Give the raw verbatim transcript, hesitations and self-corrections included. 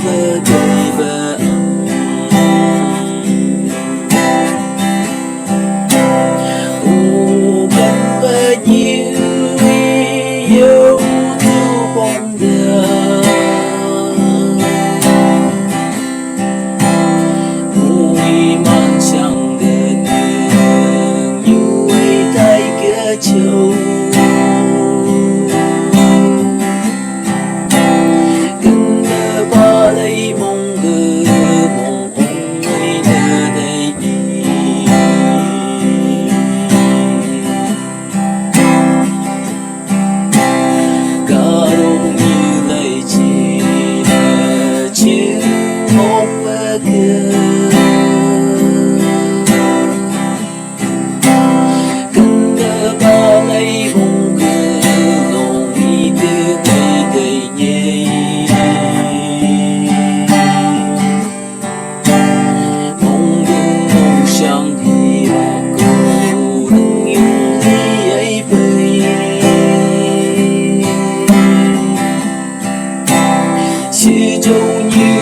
Ba dai ba ang. U kan ba nyu i yo tu pong da. U i man chang da nyu i tai ka chau. Kan da ba lai mong ga mong ong ai da dai ni. Ka rong ni lai chi na chi mong ba ga. Kan da ba lai mong ga long i da dai dai ni. Mong dung mong siang hi ra ko dung yung hi ai pai. Si zhou nyu